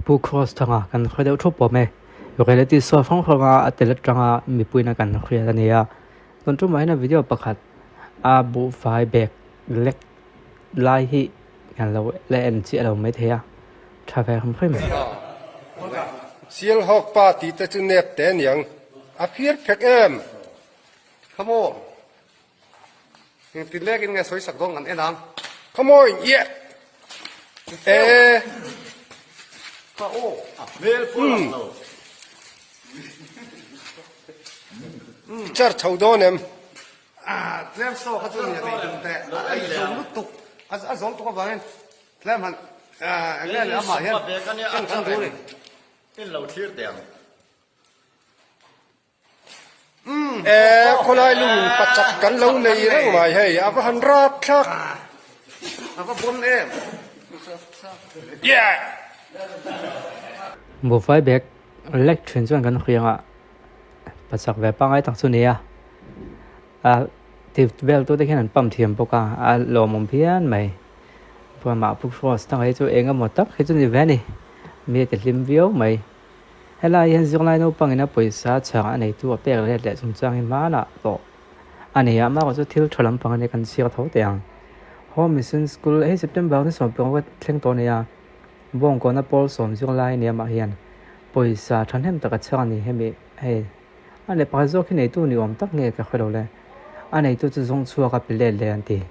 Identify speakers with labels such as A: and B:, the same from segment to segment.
A: Pu Kross thanga kan hre deuh thup awm e. Reality show hrang hranga a tel atanga mipuiin a kan hriat a ni a. Tun tumah hian video pakhat a buhfai bag lek lai hi kan lo la en chiah lo maithei a, tha ve hrim hrim.
B: Sialhawk pa tih te chu nep te aniang a phir phek em?
C: Come on. Engtin lek in nge sawi sak dawn kan en ang.
B: Come on yeah. E.
C: Ka aw. A hmel pawh lang lo.
B: Char chho dawn em?
C: Ah, tlem saw kha chu nia nei dum teh. A i zawm lutuk. A zawm tuk avangin tlem han eng nge leh amah hian en kan duh a ni.
D: In lo thlir teh ang.
B: E, khawlai lung pachak kan lo nei reng mai hei, a va han rap thlak.
C: A va bon em.
B: Yeah!
A: Buhfai bag lek thin chuan kan hriang a, pachak ve pangngai tak chu ni a, a ti vel tute khian an pump thiam bawk a, a lawmawm phian mai. Buaimah Pu Frost thang hi chu eng emaw tak hi chu ni ve a ni, mi a ti hlim viau mai. Helai hian zirlai naupangin a pawisa chhang a neitu a pek let leh chungchang hi hmanah tawh a ni a, amaherawhchu chu thil tha lampang a nia kan chhiar tho teh ang. Home Mission School hei September ni sawmpawng ka thleng tawh a ni a, Bawngkawna pawl sawm zirlai a ni amah hian pawisa thahnem tak a chhang a ni hemi hei a leh pakhat zawk hi neitu ni awm tak nge ka hre lo le, a neitu chu zawng chhuak a pe let leh an ti.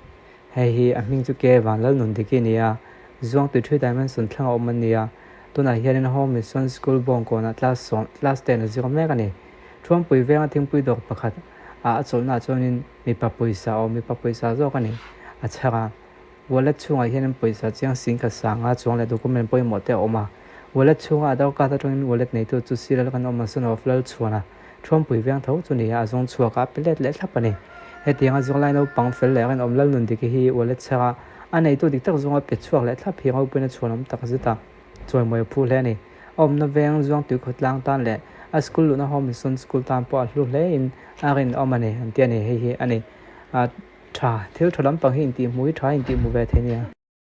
A: Hei hi a hming chu Ke Vanlalnun Diki a ni a, Zuangtui Three Dimension thlang a awm an ni a, tunah hianin Home Mission School Bawngkawnah class sawm class ten a zir mek a ni. Thuampui venga thingpui dawr pakhat ah a chawlhnaah chuanin mipa pawisa aw mipa pawisa zawk a ni a chhar a, wallet chhungah hianin pawisa chiang sing khat sanga chuang leh document pawimawh te a awm a, wallet chhunga Aadhaar card atangin wallet neitu chu Siral kan awm a son of Lalchhuana. Thuampui veng tho chu ni a, a zawng chhuak a, pe let leh thlap a ni. Hetianga zirlai naupang fel leh rinawm Lalnun Diki hi wallet chhara a neitu dik tak zawnga pe chhuak leh thlap hi ropuina chhuanawm tak zet a, chawimawi a phu hle a ni. A awmna veng Zuangtui khawtlang tan leh a school luhna Home Mission School tan pawh a hlu hle in a rinawm a ni an ti a ni. Hei hi a ni. A tha, thil tha lampang hi intihhmuh hi tha intihhmuh ve thei nia.